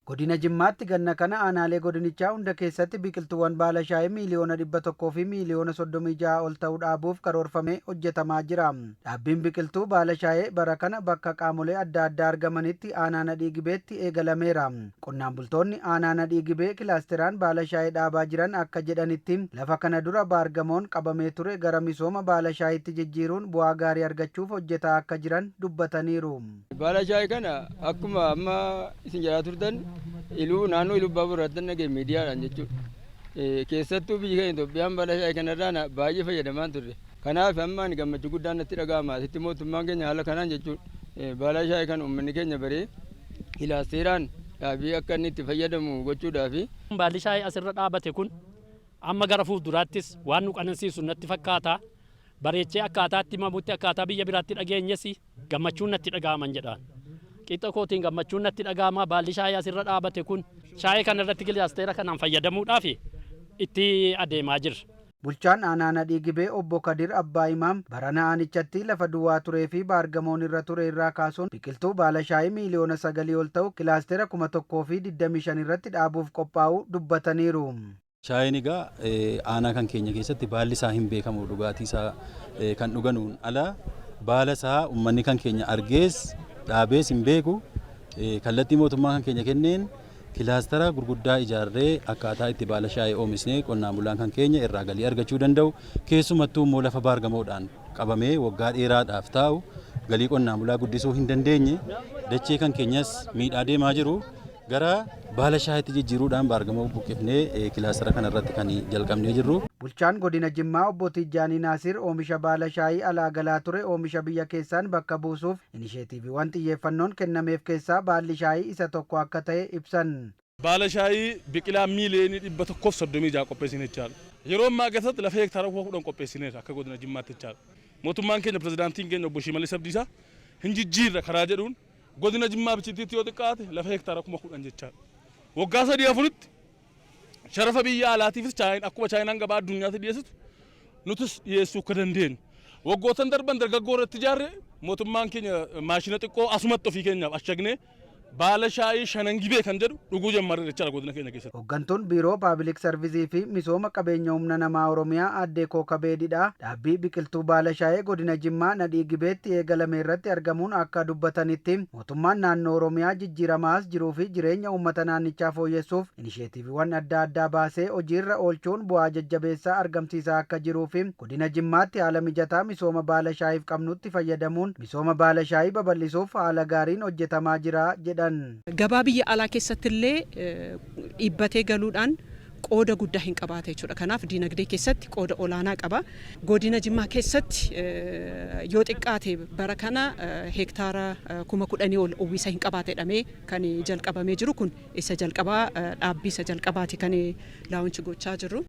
Godina Jimmaatti ganna kana aanaalee godinichaa hunda keessatti biqiltuuwwan baala shaayii miiliyoona 100 fi miiliyoona 36 ol ta'u dhaabuuf karoorfamee hojjetamaa jira. Dhaabbiin biqiltuu baala shaayee bara kana bakka qaamolee adda addaa argamanitti aanaa Nadhii Gibeetti eegalameera. Qonnaan bultoonni aanaa Nadhii Gibee kilaasteraan baala shaayee dhaabaa jiran akka jedhanitti, lafa kana dura baargamoon qabamee ture gara misooma baala shaayiitti jijjiiruun bu'aa gaarii argachuuf hojjetaa akka jiran dubbataniiru. Baala shaayii kana akkuma amma isin jedhaa turtan, Iluu, naannoo Iluu Abbaa Booraatti dhagee miidiyaadhaan jechuudha. Keessattuu biyyi keenya Itoophiyaan baala shaayii kanarraa baay'ee fayyadamaa turre. Kanaaf amma ani gammachuu guddaan natti dhaga'ama. Asitti mootummaan keenya haala kanaan jechuudha. Baala shaayii kana uummanni keenya baree kilaasteeraan dhaabii akka inni itti fayyadamu gochuudhaafi. Baalli shaayii asirra dhaabate kun amma gara fuulduraattis waan nu qanansiisu natti fakkaata. Bareechee akkaataa itti himamutti, akkaataa biyya biraatti dhageenyes gammachuun natti dhaga'aman jedhaan. Qixa kootiin gammachuun natti dhaga'ama. Baalli shaayii asirra dhaabate kun, shaayii kana irratti kilaasteera kanaan fayyadamuudhaaf itti adeemaa jirra. Bulchaan aanaa Nadhii Gibee obbo Kadir Abbaa Imaam barana aanichatti lafa duwwaa turee fi baargamoon irra ture irraa kaasuun biqiltuu baala shaayii miiliyoona 9 ol ta'u kilaastera 1025 irratti dhaabuuf qophaa'uu dubbataniiru. Shaayiin egaa aanaa kan keenya keessatti baalli isaa hin beekamu, dhugaatii isaa kan dhuganuun ala baala isaa uummanni kan keenya argees dhaabees hin beeku. Kallattii mootummaa kan keenya kenneen kilaastara gurguddaa ijaarree akkaataa itti baala shaayii oomishnee qonnaan bulaan kan keenya irraa galii argachuu danda'u, keessumattuu immoo lafa baargamoodhaan qabamee waggaa dheeraadhaaf taa'u, galii qonnaan bulaa guddisuu hin dandeenye, dachee kan keenyas miidhaa deemaa jiru gara baala shaayiitti jijjiiruudhaan baargamoo buqqifnee kilaastara kanarratti kan jalqabnee jirru. Bulchaan godina Jimmaa obbo Tijjaanii Naasir oomisha baala shaayii alaa galaa ture oomisha biyya keessaan bakka buusuuf inisheetiiviiwwan xiyyeeffannoon kennameef keessaa baalli shaayii isa tokko akka ta'e ibsan. Baala shaayii biqilaa miiliyoonii 136 qopheessine jechaadha. Yeroo ammaa keessatti lafa hektaara 10,000 qopheessineerra akka godina Jimmaatti jechaadha. Mootummaan keenya, pirezidaantiin keenya obbo Shimallis Abdiisaa hin jijjiirra karaa jedhuun godina Jimmaa bichittiitti yoo xiqqaate lafa hektaara 10,000 jechaadha. Waggaa sadii afuritti sharafa biyya alaatiifis akkuma Chaayinaan gabaa addunyaatti dhiyeessitu nutis dhiyeessuu akka dandeenyu. Waggootan darban dargaggoo irratti ijaarre, mootummaan keenya maashina xiqqoo asumatti ofii keenyaaf ashagnee baala shaayii Shanan Gibee kan jedhu dhuguu jammarre jechaadha godina keenya keessatti. Hooggantuun Biiroo Paabilik Sarvisii fi Misooma Qabeenya Humna Namaa Oromiyaa aadde Kookabee Didhaa dhaabbii biqiltuu baala shaayee godina Jimmaa Nadhii Gibeetti eegalame irratti argamuun akka dubbatanitti, mootummaan naannoo Oromiyaa jijjiiramaa as jiruu fi jireenya uummata naannichaa fooyyessuuf inisheetiiviiwwan adda addaa baasee hojiirra oolchuun bu'aa jajjabeessaa argamsiisaa akka jiruu fi godina Jimmaatti haala mijataa misooma baala shaayiif qabnutti fayyadamuun misooma baala shaayii babal'isuuf haala gaariin hojjetamaa jira jedhan. Gabaa biyya alaa keessatti illee dhiibbatee galuudhaan qooda guddaa hin qabaata jechuudha. Kanaaf diinagdee keessatti qooda olaanaa qaba. Godina Jimmaa keessatti yoo xiqqaate bara kana hektaara 10,000 ol uwwisa hin qabaata jedhamee kan jalqabamee jiru kun isa jalqabaa, dhaabbii isa jalqabaati kan launch gochaa jirru.